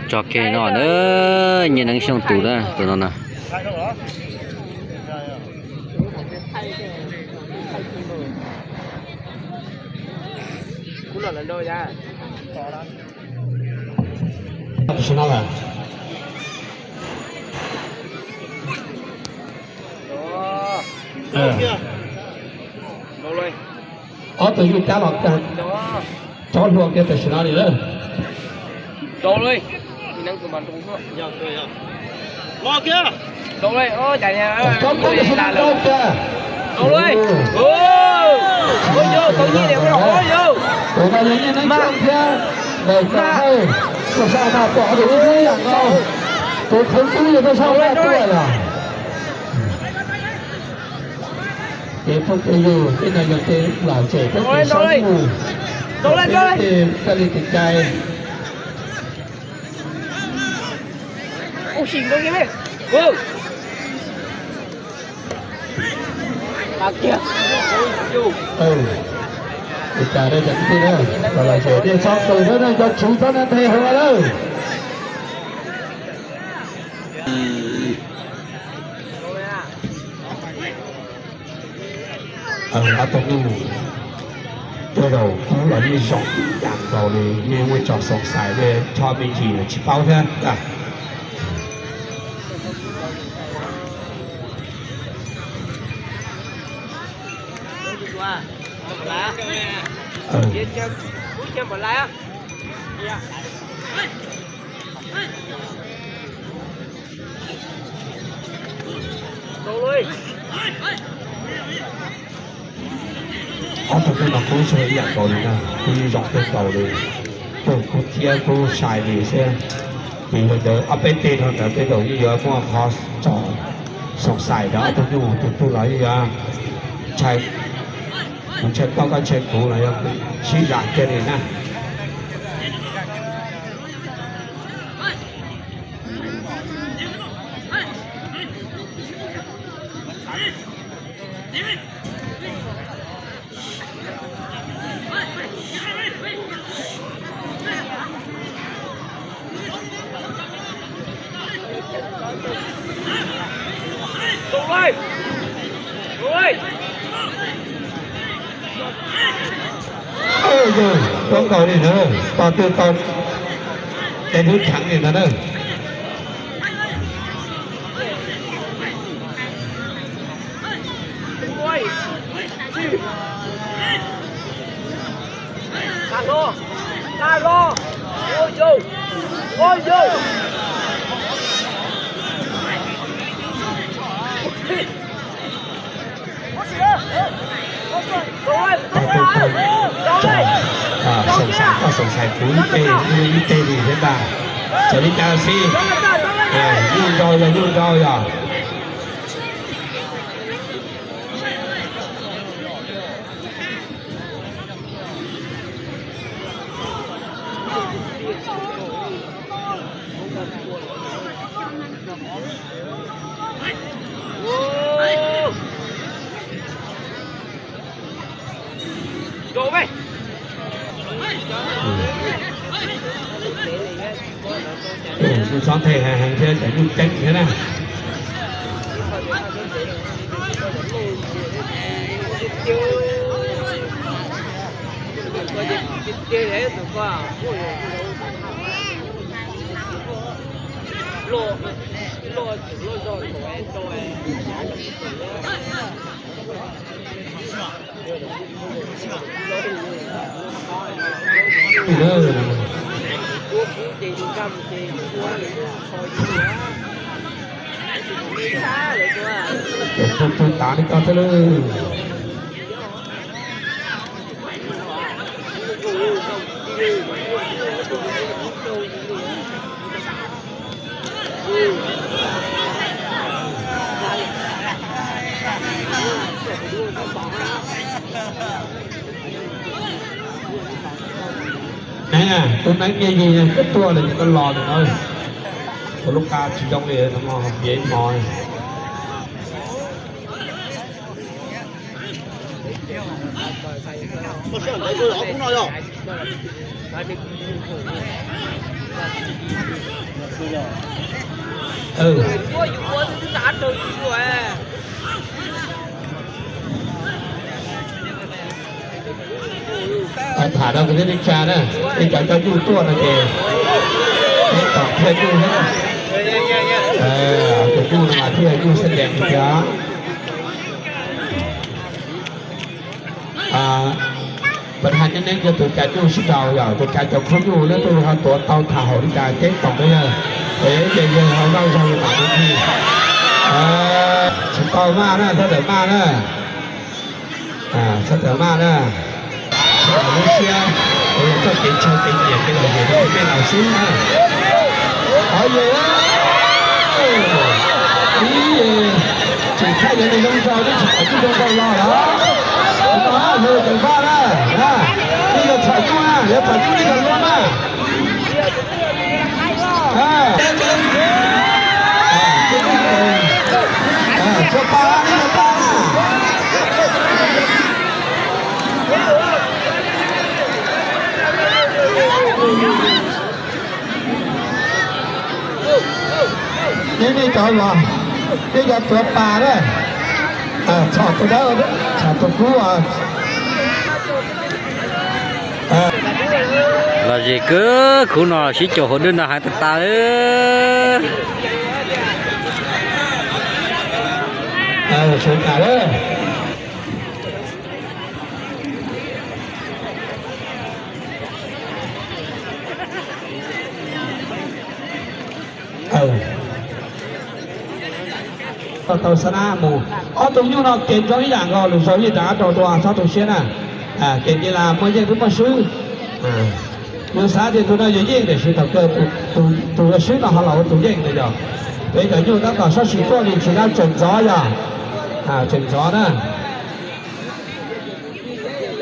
Tso kiag no na, Nyiaj Neeb Xyooj tus na, tus no na. Ob tug yuj cab los cov hluas kiag tam sim no li lawm. Cov hluas tam sim no rau kiag. Tus no yog Nyiaj Neeb Xyooj thiab Daim Kaum Hawj, tuaj sab hauv pom tus ub ib yam nkaus, tus khwv tub yog tuaj sab hauv tuaj lawm. Ces phooj ywg, tej no yog tej lam tsem peb tus sab mus, peb tej koj li tus cai. Ua cas da cov kwv tij na, los los ces nej txhob qw thiab na, cov tswv txhob nab nthe hauv lawm. Ob tug nyuj, tej zaum kub los yeej zoo ib yam nkaus li, yeej muaj cov xoom xais li, chob me ntsis tsis paub thiab. Ob tug nyuj no kub zoo ib yam nkaus li na, kub yeej zoo kawg nkaus li, kub thiab kub sai li xwb. Ces yog ntawd ob peb teg no ntawd tej zaum yeej yuav muaj qhov tso xoom xais rau ob tug nyuj, tus twg los yeej yuav ntshai, kuv ntshai koj, koj ntshai kuv los yog sib zam kiag li na. Ua nkaus li ntawd, tos twg tos, ces lub kheev li ntawd na. Tau tau tau, xoom xais koj xoom xais kuv ib teg, ib teg li thiab ntag. Txawm li cas los xij, nyuj nrau yog nyuj nrau yog. Txhob nthe heev heev thiab, cov nyuj ceeb thiab na. Tus tus tas li ko thiab lawm. Tus neeb nyiaj yig koj tuaj lawm ces koj los lawm na. Tus lub qa tsis zoo li no, piav ib hmos. Tham rau kwv tij neej tsa na, nej cov coj nyuj tuaj no ces peb tom thiaj nyuj thiab. Tus nyuj no mas thiaj nyuj xab dees tiag. Pas hais neeb neeb rau tus cav nyuj sib nraus yom, tus cav cov khub nyuj neb twb ho tuav tau tham hauv li cas ceeb toom na yawg. Es ces yawg ho noj zog li mam mus ntxhi. Tsis tau maj na, sawv daws maj na. Sawv daws maj na. Sawv daws lub siab, es yog txoj kev ntshai kev nyiam kev lom zem rau nej laus xwb na. Qhov yawg, ib, tseem thaij cov neeg zoo nraug twb tsis txhom nyuj zoo nraug los los. Tus no na, hu tus vaj na, nej yuav txhom nyuj na, yuav txhom nyuj nej yuav luaj na. Txhua pa, nej yuav pa na. Nej, nej cov los, nej cov tuav pas na, txhom tus dawb, txhom tus kub. Lom zem kawg, khub no sib caum hauv dwb no heev tas tas. Tau xab nab mus, ob tug nyuj no kev zoo ib yam nkaus, lwm zaus yeej rov qab rau dua, txhob tu siab na. Kev nti las muaj yeej twb muaj swb. Yus xav tias tus no yuav yeej tiam sis thaum kawg tus yuav swb no ho los ua tus yeej na yog. Peb cov nyuj tab tom sab sim tuaj li tsis dab tseem ntxov yog, tseem ntxov na.